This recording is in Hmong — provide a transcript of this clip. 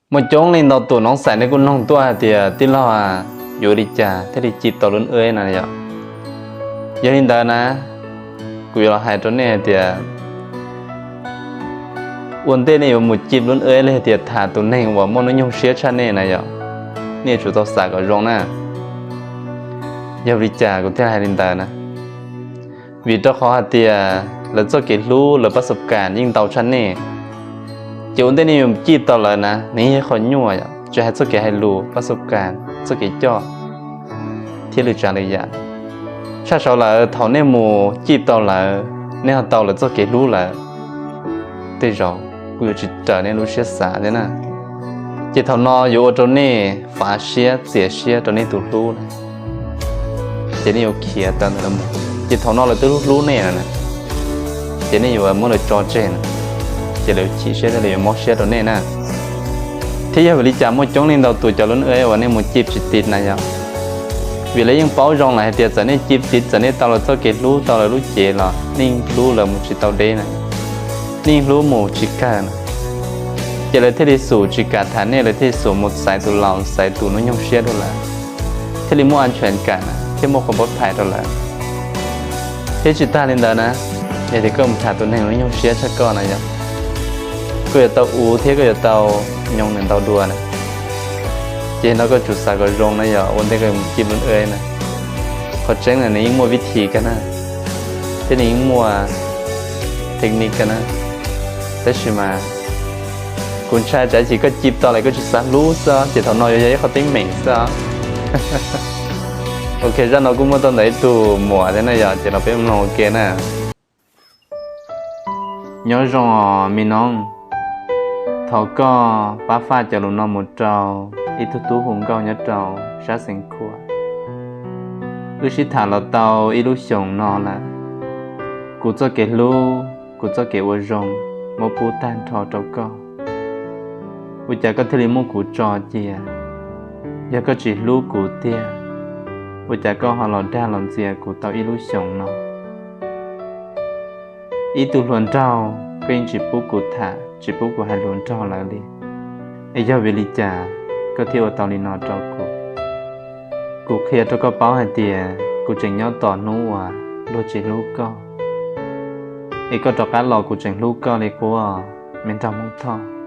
Muaj coob leej ntau tus noov xais nej kuj noog tuaj hais tias tij laug, yuav ua li cas thiaj li cim tau lub nab na yom. Yog li ntawd na, kuv yuav los hais rau nej hais tias ua ntej nej yuav mus cim lub nab los yog tias tham tus neeg uas muaj hnub nyoog siab tshaj nej na yom, nej yuav tsum tau xav kom zoo na. Yog li cas kuv thiaj hais li ntawd na? Vim rau qhov hais tias lawv txoj kev hlub lawv pab xub kas yeej ntau tshaj nej. Ces ua ntej nej yuav cim tau lawv na, nws yog qhov nyuaj yom, tsis hais txoj kev hais lus, pab xub kas, txoj kev coj thiab lwm tsav lwm yam. Tshaj saud lawm thaum nej mus cim tau lawv, nej ho tau lawv txoj kev hlub lawm, tej zaum kuj yuav tsis raws nej lub siab xav thiab na. Ces thaum no yuav ua rau nej fav siab txias siab rau nej tus hlub na. Ces nej yuav khiav tawm ntawm lawv mus, ces thaum no lawv twb hlub nej lawm na, ces nej yuav muab lawv tso tseg na, ces lawv chim siab thiab lawv yuav mob siab rau nej na. Thiab yog vim li cas muaj coob leej ntau tus cov lub nab uas nej mus cim tsis tiv na yom? Vim lawv yeej paub zoo lawm hais tias txawm nej cim tiv, txawm nej tau lawv txoj kev hlub, tau lawv lub cev los nej yeej hlub lawv mus tsis tau deb na, nej yeej hlub mus tsis kawg na. Ces lawv thiaj li xub tsis kam tham nej, lawv thiaj li xub mus xaiv tus laus, xaiv tus hnub nyoog siab dua lawm, thiaj li muaj an tshuam kam na, thiab muaj qhuas pob phais rau lawv. Thiab tsis tag li ntawd na, yog tias koj mus tham tus neeg hnub nyoog siab tshaj koj na yom, koj yuav tau ua thiab koj yuav tau nyob nws ntau dua na. Ces no koj tsum xav kom zoo na yom, ua ntej koj mus cim lub nab na. Qhov tseeb na nws yeej muaj vib thim kawg na, thiab nws yeej muaj technique kawg na. Tab sis mas kuv ntshai tsam ib chim koj cim tau lawm koj tsis xav hlub xwb, ces thaum no yuav yog ib qhov teeb meem xwb. Ok, zaj no kuj muaj tau ntawm ib tug muam thiab na yom, ces los peb mloog ua ke na. Nyob zoo os me noob, thov koj pab faj cov lus no mus rau ib tug tub hu nkauj nyob rau sab Xeev Khuam. Wb sib tham los tau ib lub xyoos no lawm. Kuv txoj kev hlub, kuv txoj kev ua zoo muab pub tag nrho rau koj, ua cas koj thiaj li muab kuv tso cia? Yog koj tsis hlub kuv tiag, ua cas koj ho los dag los ntxias kuv tau ib lub xyoos no? Ib tug hluas nraug koj yeej tsis pub kuv tham, tsis pub kuv hais lus nrog lawv li, es yog vim li cas koj thiaj ua tau li no rau kuv? Kuv qhia rau koj paub hais tias kuv tseem nyob tos hnub uas luag tsis hlub koj, es koj rov qab los kuv tseem hlub koj li qub, me nraug Hmoob Thoj.